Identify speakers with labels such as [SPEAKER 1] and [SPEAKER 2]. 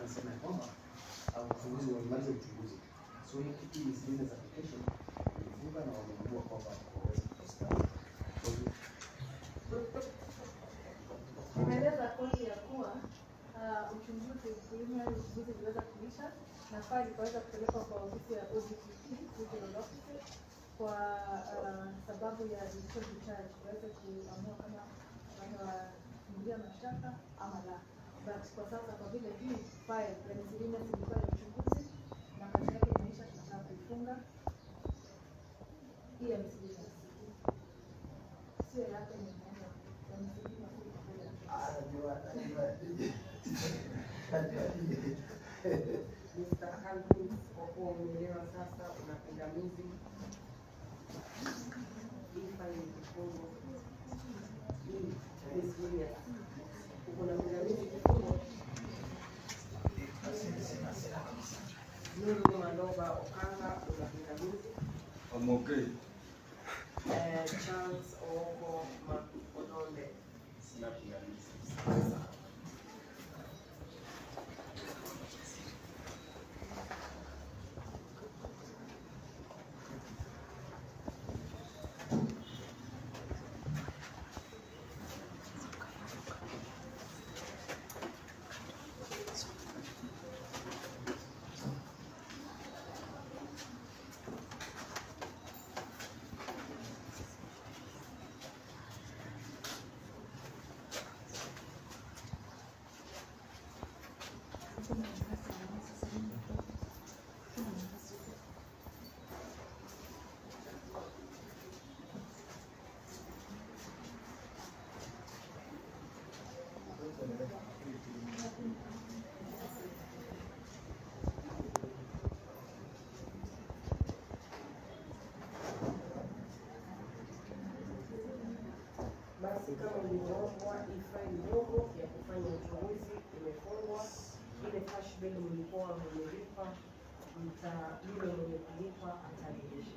[SPEAKER 1] Anasema ya kwamba uchunguzi wamemaliza uchunguzi. So hii kitu miscellaneous application ilifunga na wameamua kwamba waweze kustart.
[SPEAKER 2] Tumeeleza koti ya kuwa uchunguzi, preliminary uchunguzi uliweza kuisha na faili ikaweza kupelekwa kwa ofisi ya ODPP, Regional Office, kwa sababu ya judicial discharge waweze kuamua kama watawafungulia mashtaka ama la. But kwa sasa, kwa vile hii file ya miscellaneous ilikuwa ya uchunguzi na kazi yake imeisha, tunataka kuifunga hii ya miscellaneous. Sio yake, ni ya miscellaneous ilikuwa ya
[SPEAKER 3] Najua, najua. Najua.
[SPEAKER 4] Mr. Alvin, kwa kuwa umeelewa sasa, una pingamizi hii faili kifungwa, hii miscellaneous, uko na pingamizi kifungwa?
[SPEAKER 3] Sina, sina kabisa.
[SPEAKER 4] Nuru Maloba Okanga, una pingamizi?
[SPEAKER 5] I'm okay.
[SPEAKER 4] Charles Ooko Odonde?
[SPEAKER 5] Sina pingamizi.
[SPEAKER 4] Sasa. Basi kama ulivyoombwa, hii faili ndogo ya kufanya uchunguzi imefungwa. Ile cash bail mlikuwa mmelipa, mta yule mwenye kulipa atarejesha.